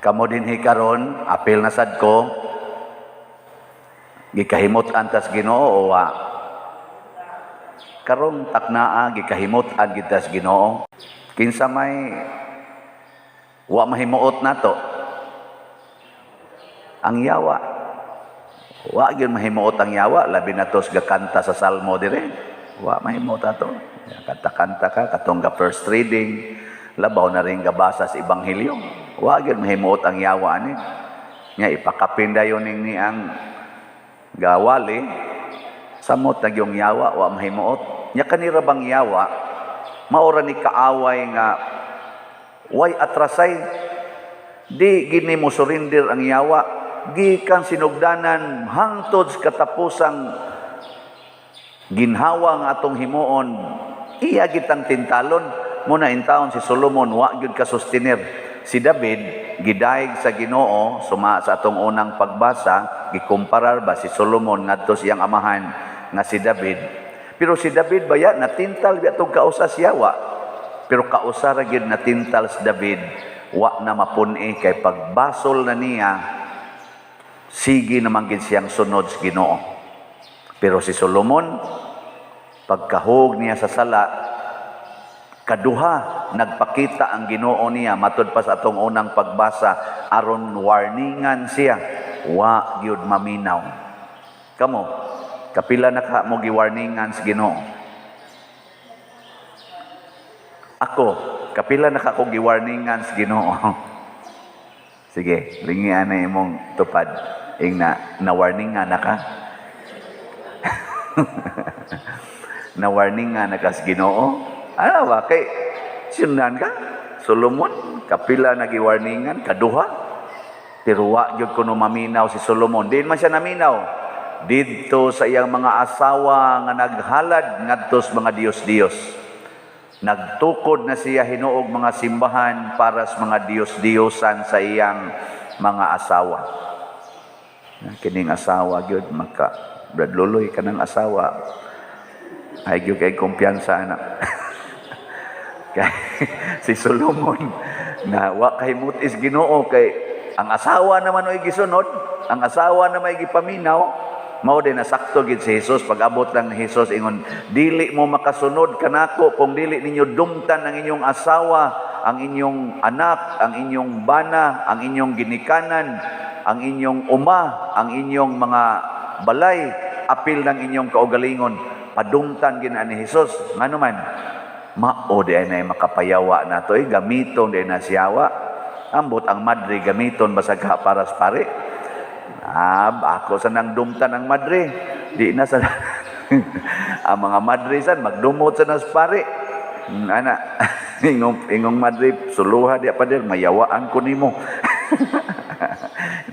Kamo dinhi karon, apil na sad ko, gikahimut-an tas Ginoo o wa? Karong taknaa, gikahimut-an gid tas Ginoo. Kinsa may wa mahimuot nato? Ang yawa. Wa gyud mahimuot ang yawa, labi na tos gakanta sa salmo dire. Wa mahimuot ato. Kanta-kanta ka katong ga first reading, labaw na rin gabasa sa ebanghelyo. Wa gyud mahimuot ang yawa ani. Nya ipakapin dayon ning ni ang gawali, samot na yung yawa, wa mahimuot. Nya kanira bang yawa, maora ni kaaway nga way atrasay. Di gini mo surrender ang yawa, gikan sinugdanan hangtod sa katapusang ginhawa nga atong himuon, iya gitang tintalon. Muna intaon si Solomon wa gyud ka sustiner. Si David gidayeg sa Ginoo, suma sa atong unang pagbasa, gikumparar ba si Solomon ngadto siyang amahan nga si David. Pero si David baya natintal biya tong kausa siya wa. Pero kausa ra gyud natintal si David, wa na mapun-i kay pagbasol na niya, sige naman gid siyang sunod sa Ginoo. Pero si Solomon, pagkahug niya sa sala, kaduha nagpakita ang Ginoo niya matud pa sa atong unang pagbasa aron warningan siya, wa gyud maminaw. Kamo, kapila na ka mo giwarningan sa Ginoo? Ako, kapila na ka ko giwarningan sa Ginoo? Sige, lingian na imong tupad. Ing na na-warningan na ka. Na-warningan na ka sa Ginoo. Ano ba kay sinundan ka? Solomon, kapila na giwarningan, kaduha. Pero wa gyud kuno maminaw si Solomon. Diin man siya naminaw? Didto sa iyang mga asawa nga naghalad ngadto sa mga diyos-diyos. Nagtukod na siya hinuog mga simbahan para sa mga diyos-diyosan sa iyang mga asawa. Kining asawa gyud maka Brad Luloy kanang asawa. Ay gyud kay kumpiyansa ana. Kay si Solomon na wa kay mutis Ginoo kay ang asawa naman oy gisunod, ang asawa na may gipaminaw, mao din nasakto gid si Jesus. Pag-abot lang ni Jesus, ingon, "Dili mo makasunod kanako kung dili ninyo dumtan ang inyong asawa, ang inyong anak, ang inyong bana, ang inyong ginikanan, ang inyong uma, ang inyong mga balay, apil ng inyong kaugalingon." Padumtan gina ni Jesus. Ngano man? Mao di ay na makapayawa nato eh, gamiton di na siyawa. Ambot ang madre gamiton basag ka para sa pare. Ah, ako sa nang dumtan ang madre. Di na sa ang mga madre san magdumot sa nas pare. Ana, ingong ingong madre suluha di pa dir, mayawaan ko nimo.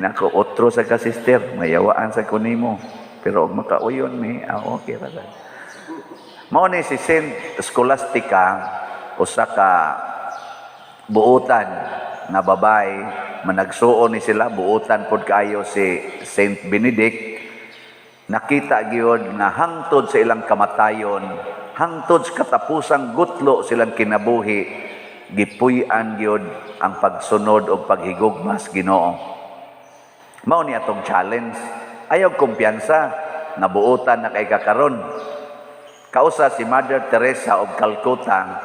Nako, otro sa ka sister, mayawaan sa ko nimo. Pero og makauyon mi, ah, okay ra sad. Mao ni si Saint Scholastica, usa ka buutan nga babae, managsuon ni sila, buutan pod kaayo si Saint Benedict. Nakita gyud nga hangtod sa ilang kamatayon, hangtod sa katapusang gutlo silang kinabuhi, gipuy-an gyud ang pagsunod og paghigugma sa Ginoo. Mao ni atong challenge. Ayaw kumpiyansa nga buutan na kay kakaron. Kausa si Mother Teresa of Calcutta,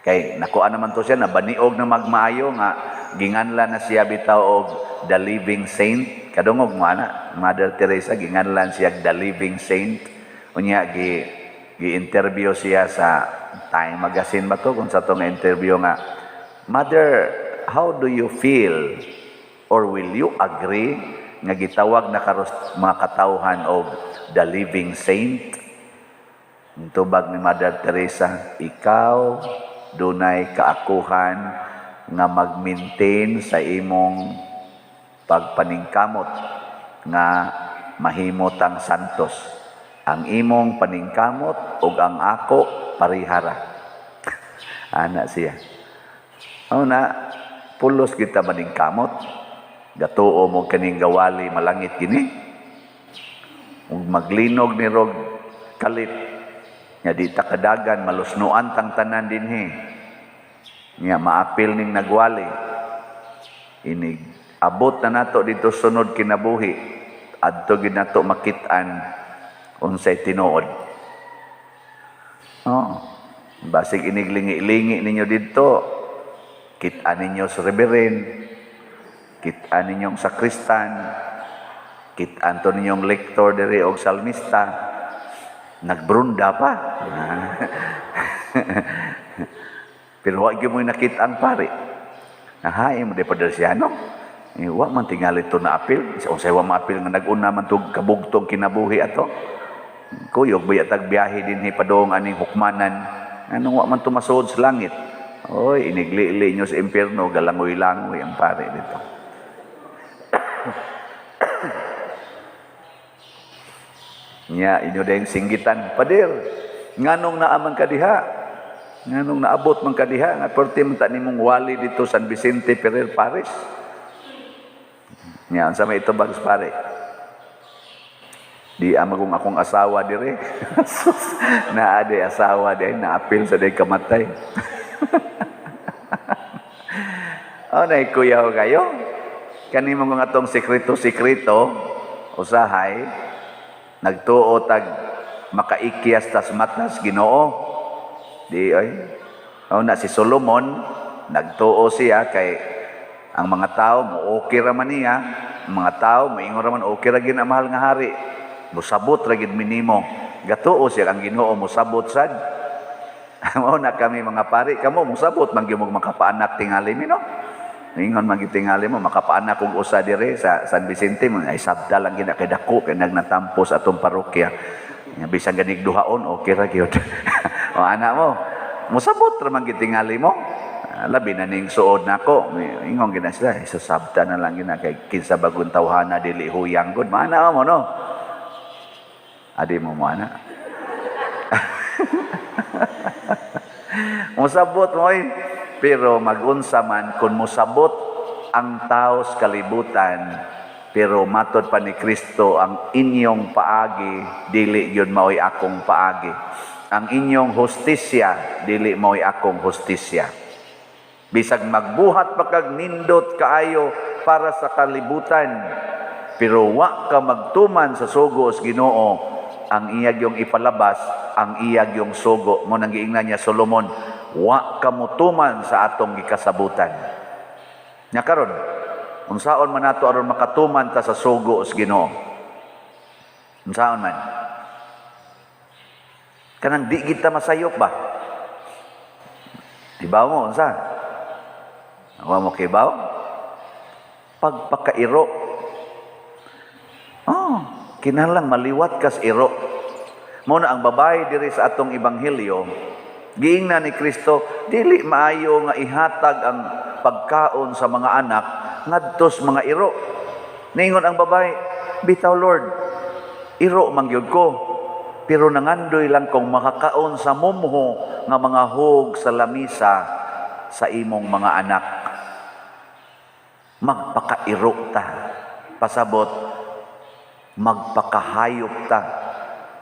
kay nakuha naman to siya, nabaniog na magmaayo nga ginganlan na siya bitaw og the living saint. Kadungog mo ana, Mother Teresa ginganlan siya the living saint. Unya gi gi-interview siya sa Time magazine ba to, kung sa tong interview nga, "Mother, how do you feel or will you agree nga gitawag na karos mga katawhan og the living saint?" Ang tubag ni Mother Teresa, "Ikaw dunay kaakuhan nga mag-maintain sa imong pagpaningkamot nga mahimo tang santos. Ang imong paningkamot ug ang ako parihara." Ana siya. Ano na, pulos kita maningkamot. Gatuo mo kaning gawali malangit gini. Ug maglinog ni rog kalit. Nga di ta kadagan, malusnoan tang tanan dinhi. Nga maapil ning nagwali. Inig abot na nato dito sunod kinabuhi, adto gid nato makit-an unsay tinuod. Oh, basig iniglingi-lingi ninyo didto, kit-an ninyo sa reverend, kit-an ninyong sakristan, kit-an to ninyong lector diri og salmista, nagbrunda pa. Pero wa gyud mo nakita ang pari. Nahain mo di pa siya, no? Eh, wa man tingali to na apil. Unsay wa maapil nga nag-una man tog kabugtong kinabuhi ato? Kuyog ba tag biyahe dinhi padung aning hukmanan? Anong wa man tumasuod sa langit? Oy, iniglili nyo sa impyerno, galangoy-langoy ang pare dito. Nya inyo dayong singgitan, "Pader, nganong naaman ka diha? Nganong naabot man ka diha nga perti man ta nimong wali dito San Vicente Ferrer Parish?" Nya unsa may itubag sa pare? "Di amagong akong asawa dire." Sus, naa di asawa di naapil sa day kamatay. Oh, nay kuyaw kayo. Kani mo nga atong sekreto-sekreto usahay nagtuo tag makaikyas tas matas Ginoo. Di oy. Oh, na si Solomon nagtuo siya kay ang mga tao mo okay ra man niya, ang mga tao moingon ra man okay ra gid ang mahal nga hari. Musabot ra gid minimo. Gatuo siya ang Ginoo musabot sad. Mao na kami mga pari, kamo musabot man gyud mo makapaanak tingali mi, no. Ingon man gyud tingali mo makapaanak og usa dire sa San Vicente mo ay sabta lang gid kay dako kay nagnatampo sa atong parokya. Bisan ganig duhaon okay ra gyud. O ana mo, musabot ra man gyud tingali mo. Labi na ning suod nako. Ingon gid na sila, sa sabta na lang gid na kay kinsa bagon tawhana dili huyang gud. Maana mo, no. Adi mo mo ana. Musabot mo oy. Pero magunsa man kung musabot ang tao sa kalibutan, pero matod pa ni Kristo, ang inyong paagi dili yun maoy akong paagi. Ang inyong hustisya dili maoy akong hustisya. Bisag magbuhat pa kag nindot kaayo para sa kalibutan, pero wa ka magtuman sa sugo sa Ginoo, ang iyag yung ipalabas, ang iyag yung sugo. Mo nang giingnan niya Solomon, wa ka motuman sa atong gikasabutan. Nya karon, unsaon man nato aron makatuman ta sa sugo sa Ginoo? Unsaon man? Kanang di kita masayop ba? Ibaw mo unsa? Wa mo kibaw? Pagpakairo. Oh, kinahanglan maliwat kas iro. Mo na ang babae diri sa atong ebanghelyo, giingnan ni Kristo, dili maayo nga ihatag ang pagkaon sa mga anak ngadtos mga iro. Ningon ang babae, "Bitaw Lord, iro man gyud ko, pero nangandoy lang kong makakaon sa mumho nga mga hog sa lamisa sa imong mga anak." Magpakairo ta. Pasabot, magpakahayop ta.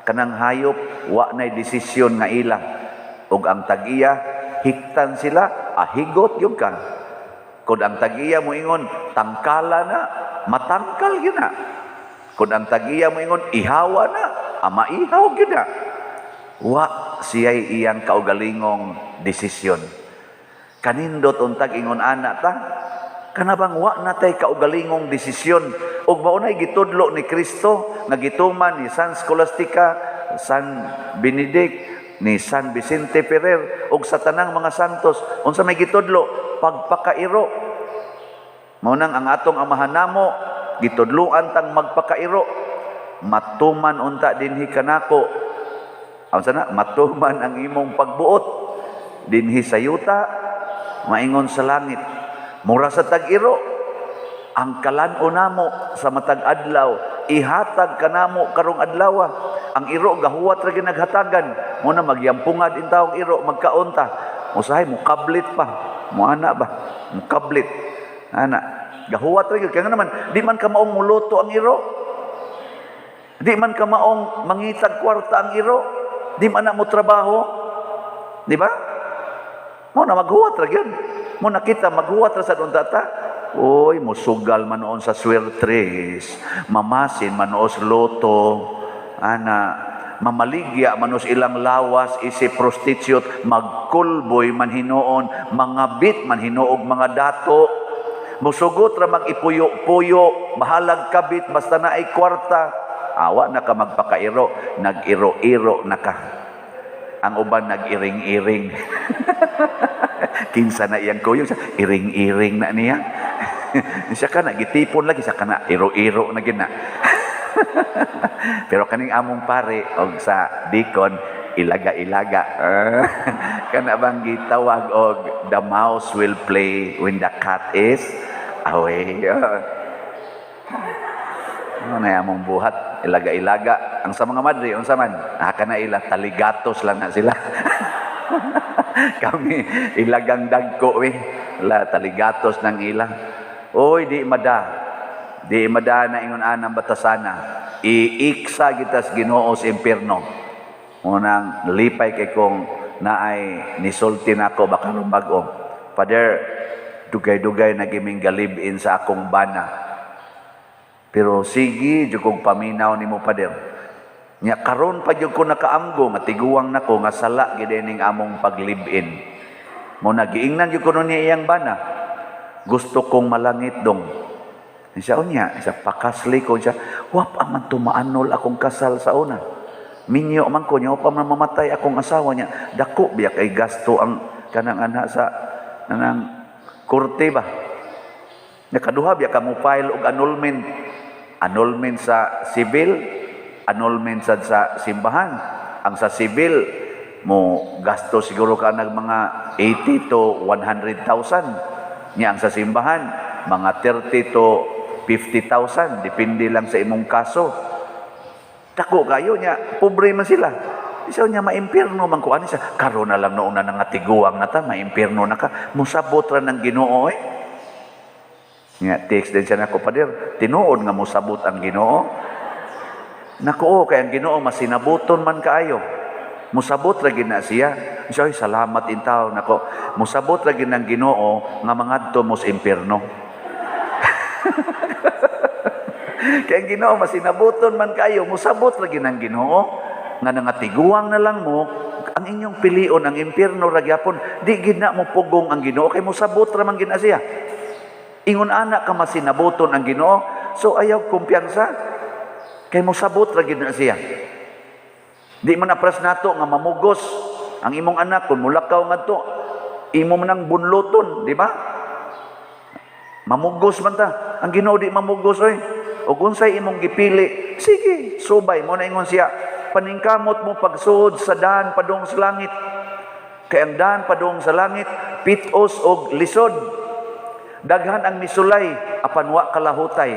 Kanang hayop, wa na'y desisyon nga ila. Ug ang tag-iya, hiktan sila, ahigot yun ka. Kung ang tag-iya moingon, "Tangkala na," matangkal yun na. Kung ang tag-iya moingon, "Ihawa na," maihaw yun na. Wa siya'y iyang kaugalingong desisyon. Kanindot untag ingon ana ta, kanabang wa na tay kaugalingong desisyon. Ug mao nay gitudlo ni Kristo nga gituman ni San Scholastica, San Benedict, ni San Vicente Ferrer ug sa tanang mga santos. Unsa may gitudlo? Pagpakairo. Mao nang ang atong amahan namo gitudloan tang magpakairo. Matuman unta dinhi kanako. Unsa na? Matuman ang imong pagbuot dinhi sa yuta maingon sa langit. Mura sa tag-iro, ang kalan-o namo sa matag adlaw, ihatag kanamo karong adlaw. Ang iro gahuwat ra ginaghatagan. Mo na magyampungad in taong iro, magkaon ta. Usahay mukablit pa. Muana ba? Mukablit. Ana, gahuwat ra gyud. Kaya nga naman, di man ka maong muluto ang iro. Di man ka maong mangitag kwarta ang iro. Di man na mo trabaho. Di ba? Mo na maghuwat ra gyud. Mo nakita maghuwat ra sa unta ta. Oy, musugal man noon sa swertres, mamasin man noon sa lotto, ana, mamaligya man os ilang lawas isip prostitute, magkulboy man hinuon, mangabit man hinuog mga dato, musugot ra mag-ipuyo-puyo, bahalag kabit, basta na ay kwarta. Awa na ka magpakairo, nag-iro-iro na ka. Ang uban nag-iring-iring. Kinsa na iyang kuyog, iring-iring na niya. Siya ka na, gitipon lagi, siya ka na, iro-iro na gina. Pero kaning among pare og sa deacon, ilaga-ilaga. Kana bang gitawag og "The mouse will play when the cat is away." Ano na among buhat, ilaga-ilaga. Ang sa mga madre, unsa man? Ah, kana ila taligatos lang na sila. Kami ilagang dagko eh. La taligatos ng ila. Oy, di mada. Di mada na ingon anang batasana. Iiksa gitas Ginoo sa impierno. Unang lipay kay kong naay nisulti nako baka bag-o. "Father, dugay-dugay na giming galib-in sa akong bana. Pero sige, jud kong paminaw nimo, Father. Nya karon pa jud ko nakaamgo nga tiguang nako nga sala gid ning among paglib-in. Mo nagiingnan jud ko niya iyang bana. Gusto kong malangit dong." Siya unya, siya pakasli ko siya, wa pa man tumaanol akong kasal sa una. Minyo man ko niya, wa pa man mamatay akong asawa niya. Dako biya kay gasto ang kanang ana sa kanang korte ba. Nakaduha biya ka mo file og annulment. Annulment sa civil, annulment sad sa simbahan. Ang sa civil mo gasto siguro ka nag mga 80 to 100,000. Nya ang sa simbahan mga 30 to 50,000, depende lang sa imong kaso. Dako kayo niya, pobre man sila. Isa niya maimpierno man ko ani siya. Karon na lang noon na nga tiguang na ta, maimpierno na ka. Musabot ra ng Ginoo eh. Nga text din siya nako, "Pader, tinuod nga mosabot ang Ginoo?" Nako, oh, kay ang Ginoo masinabuton man kaayo. Musabot ra gid na siya. Siya, "Ay, salamat intaw nako. Musabot ra gid ng Ginoo nga mangadto mo sa impierno." Kay ang Ginoo masinabuton man kayo, musabot ra gid ang Ginoo nga nangatiguang na lang mo ang inyong pilion ang impierno ra gyapon. Di gid na mo pugong ang Ginoo kay musabot ra man gid na siya. Ingon ana ka masinabuton ang Ginoo, so ayaw kumpiyansa kay musabot ra gid na siya. Di man apras nato nga mamugos ang imong anak kung mulakaw ngadto, imo man ang bunluton, di ba? Mamugos man ta. Ang Ginoo di mamugos oy. O kung unsay imong gipili, sige, subay mo na ingon siya. Paningkamot mo pagsuod sa daan padung sa langit. Kay ang daan padung sa langit, pitos og lisod. Daghan ang misulay apan wa kalahutay.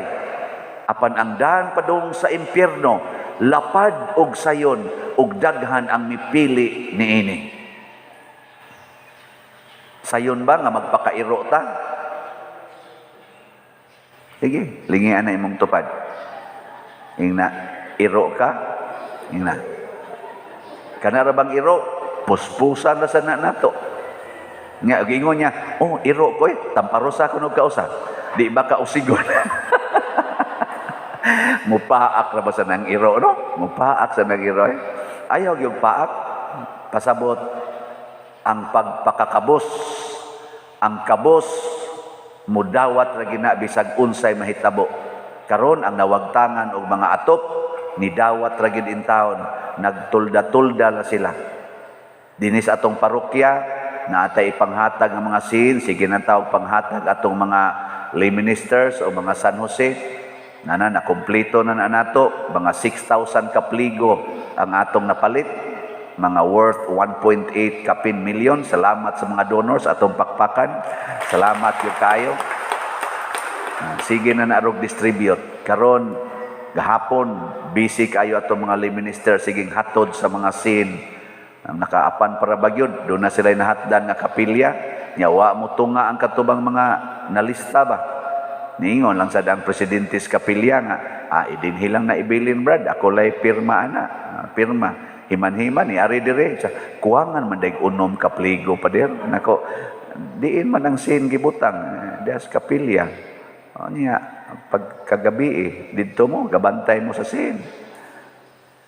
Apan ang daan padung sa impyerno, lapad og sayon ug daghan ang mipili niini. Sayon ba nga magpakairo ta? Sige, lingian na imong tupad. Ingna, iro ka? Ingna. Kana ra bang iro? Puspusan na sa na nato. Nga, ingon niya, "Oh, iro ko eh, tamparosa ko og kausa." Di ba ka usigon? Mupaak ra ba sa nang iro, no? Mupaak sa nang iro eh. Ayaw yung paak. Pasabot ang pagpakakabos. Ang kabos mudawat ra gina bisag unsay mahitabo. Karon ang nawagtangan og mga atop nidawat ra gid intawon, nagtulda-tulda na sila. Dinhi sa atong parokya naatay ipanghatag ang mga sin, sige na tawag panghatag atong mga lay ministers o mga San Jose. Nana na kompleto na na nato mga 6,000 ka pligo ang atong napalit, mga worth 1.8 kapin million. Salamat sa mga donors, atong pakpakan. Salamat yung kayo. Ah, sige na narog distribute. Karon gahapon busy kayo atong mga lay minister siging hatod sa mga sin. Ang nakaapan para bagyod, doon na sila nahatdan nga kapilya. Nya wa mo tunga ang katubang mga nalista ba. Niingon lang sa ang presidente sa kapilya nga, "Ah, idinhi lang na ibilin, brad, ako lay pirma ana." Ah, pirma. Himan-himan ni ari dire sa kuwangan man dag 6 ka pligo, pader. Nako, diin man ang sin gibutang. Diha sa kapilya. O niya, pag kagabi eh, didto mo, gabantay mo sa sin.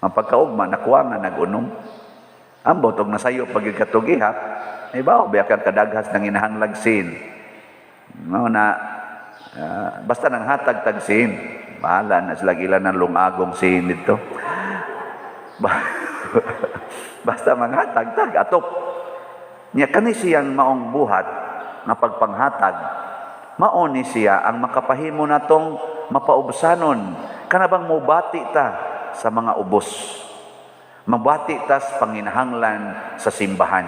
Ang pagkaugma, nakuha nga nag-unom. Ambot, og nasayo pag katong ihap, ay ba, biya kang kadaghas ng inahanglag sin. No, na, basta nang hatag tag sin. Bahala na sila ilan ng lungagong sin dito. Basta manghatag tag atop. Nya kani siyang maong buhat nga pagpanghatag, mao ni siya ang makapahimo natong mapaubsanon. Kana bang mubati ta sa mga ubos. Mabati ta sa panginahanglan sa simbahan.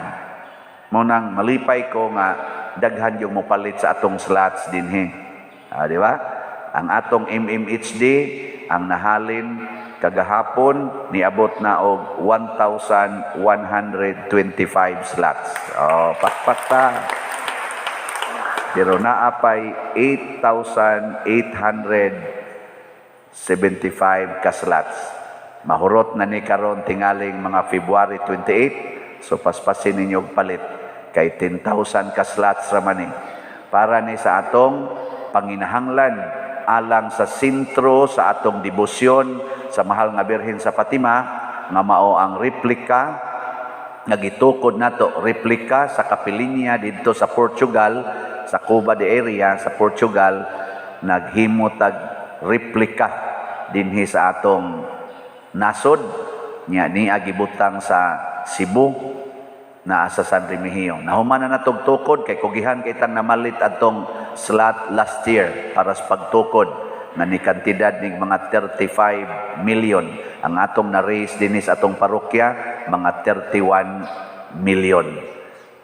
Mao nang malipay ko nga daghan yung mopalit sa atong slots dinhi. Ah, di ba? Ang atong MMHD ang nahalin kagahapon niabot na og 1,125 slots. Oh, pakpak ta. Pero naa pay 8,875 ka slots. Mahurot na ni karon tingaling mga February 28. So paspasin ninyo og palit kay 10,000 ka slots ra man ni. Para ni sa atong panginahanglan alang sa sentro sa atong debosyon sa Mahal nga Birhen sa Fatima nga mao ang replika nga gitukod nato, replika sa kapilinya didto sa Portugal, sa Cuba de area sa Portugal. Naghimo tag replika dinhi sa atong nasod nya niya gibutang sa Cebu naa sa San Remigio. Nahuman na natog tukod kay kugihan kay tang namalit atong slot last year para sa pagtukod na ni kantidad ning mga 35 million. Ang atong na-raise dinhi sa atong parokya, mga 31 million.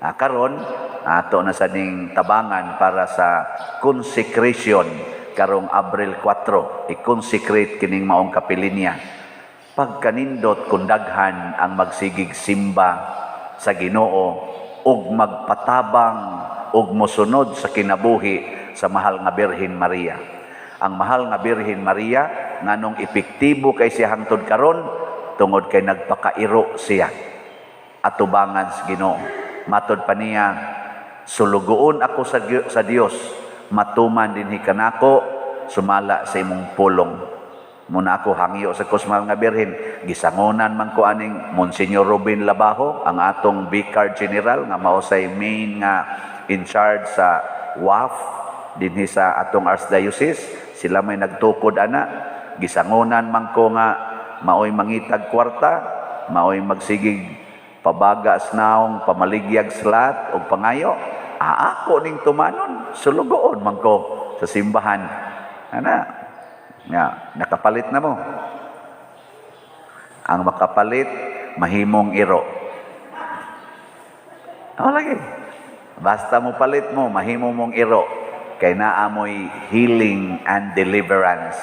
Ah, karon ato na sa ning tabangan para sa consecration karong Abril 4, i-consecrate kining maong kapilinya. Pagkanindot kung daghan ang magsigig simba sa Ginoo ug magpatabang ug mosunod sa kinabuhi sa Mahal nga Birhen Maria. Ang Mahal nga Birhen Maria, nganong epektibo kay siya hangtod karon? Tungod kay nagpakairo siya atubangan sa Ginoo. Matod pa niya, "Sulugoon ako sa Dios, matuman dinhi kanako sumala sa imong pulong." Muna ako hangyo sa Kusmal nga Birhen, gisangonan man ko aning Monsignor Ruben Labajo, ang atong Vicar General nga mao say main nga in charge sa WAF dinhi sa atong Archdiocese. Sila may nagtukod ana. Gisangonan man ko nga maoy mangitag kwarta, maoy magsigig pabaga sa naong, pamaligyag slot og pangayo. Ah, ako ning tumanon, sulugoon man ko sa simbahan. Ana, nga, nakapalit na mo. Ang makapalit, mahimong iro. Ako lagi. Basta mo palit mo, mahimo mong iro. Kay naa mo'y healing and deliverance.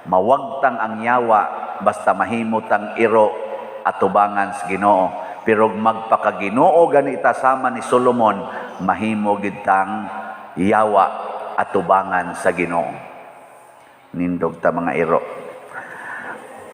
Mawagtang ang yawa, basta mahimo tang iro atubangan sa Ginoo. Pero magpakaginoo ganita sama ni Solomon, mahimo gid tang yawa atubangan sa Ginoo. Nindog ta mga iro.